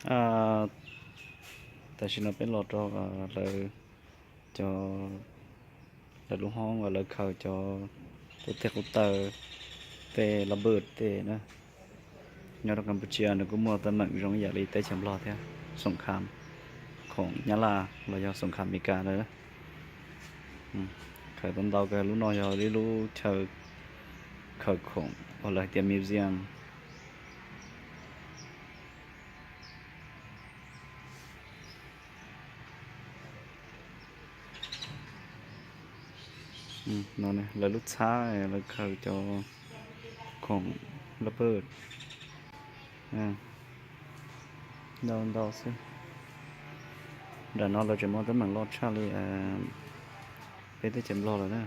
Tam sim no peb los rau lawv cov, lawv lub hoob uas lawv khaws cov tej qub taw, tej lab paj tej na. Nyob rau Campuchia nws kuj muaj teeb meem zoo ib yam li teb chaws Nplog thiab, xoom kham khoom Nyab Laj los yog xoom kham Amelikas ntawd. Khaws tau ntau kawg. Lub no yog ib lub chaw khaws khoom uas lawv hais tias museum. No lawv lub txhab lawv khaws cov khoom lab paj ntau ntau xwb. Nram no lawv tseem muaj teeb meem loj tshaj li peb teb chaws Nplog lawm na.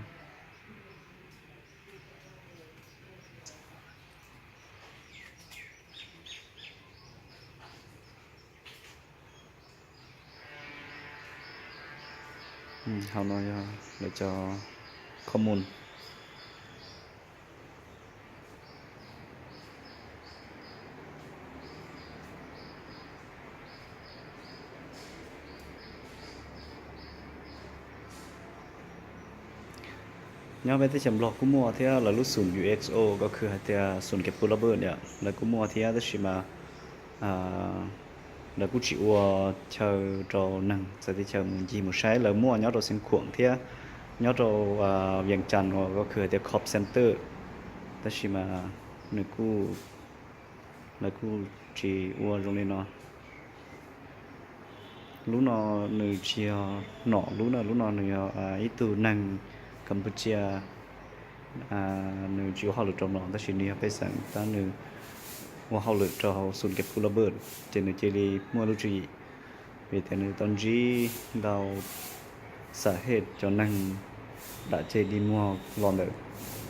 Hauv no yog lawv cov khoom mus. Nyob peb teb chaws Nplog kuj muaj thiab, lawv lub xum U X O ko khw hais tias xum kev pub lab paj yom, lawv kuj muaj thiab tab sis mas lawv kuj tsis ua chaw rau neeg txawv teb chaws mus ncig mus saib. Lawv muaj nyob rau Xeev Khuam thiab nyob rau Vias Cas uas ko khw hais tias Coop Center, tab sis mas nws kuj, lawv kuj tsis ua zoo li no. Lub no nws tsis yog nom lub na, lub no nws yog ib tug neeg Campuchia, nws tsis ua hauj lwm rau no tab sis nws yog pej xeem tab nws ua hauj lwm rau hauv xum kev pub lab paj, ces nws cia li muaj lub tswv yim vim tias nws tau ntsib ntau xam hej cov neeg dam ceg dig muag los ntawm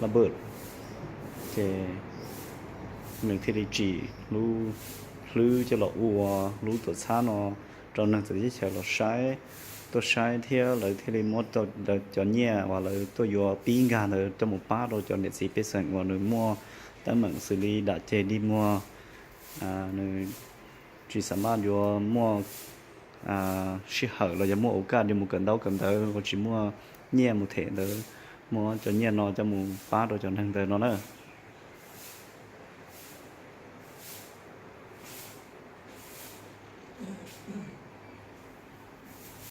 lab paj, ces nws thiaj li tsim lub hlwb coj los ua lub tuam txhab no rau neeg txawv teb chaws los saib, tuaj saib thiab lawv thiaj li muab lawv cov nyiaj uas lawv tuaj yuav pib nkag ntawd coj mus pab rau cov niam txiv pej xeem uas nws muaj teeb meem xws li dam ceg dig muag, nws tsis xam maj yuav muaj sij hawm los yog muaj ua kaj yuav mus kawm ntaub kawm ntawv uas tsis muaj nyiaj mus them ntawd, muab cov nyiaj no coj mus pab rau cov neeg ntawd no na.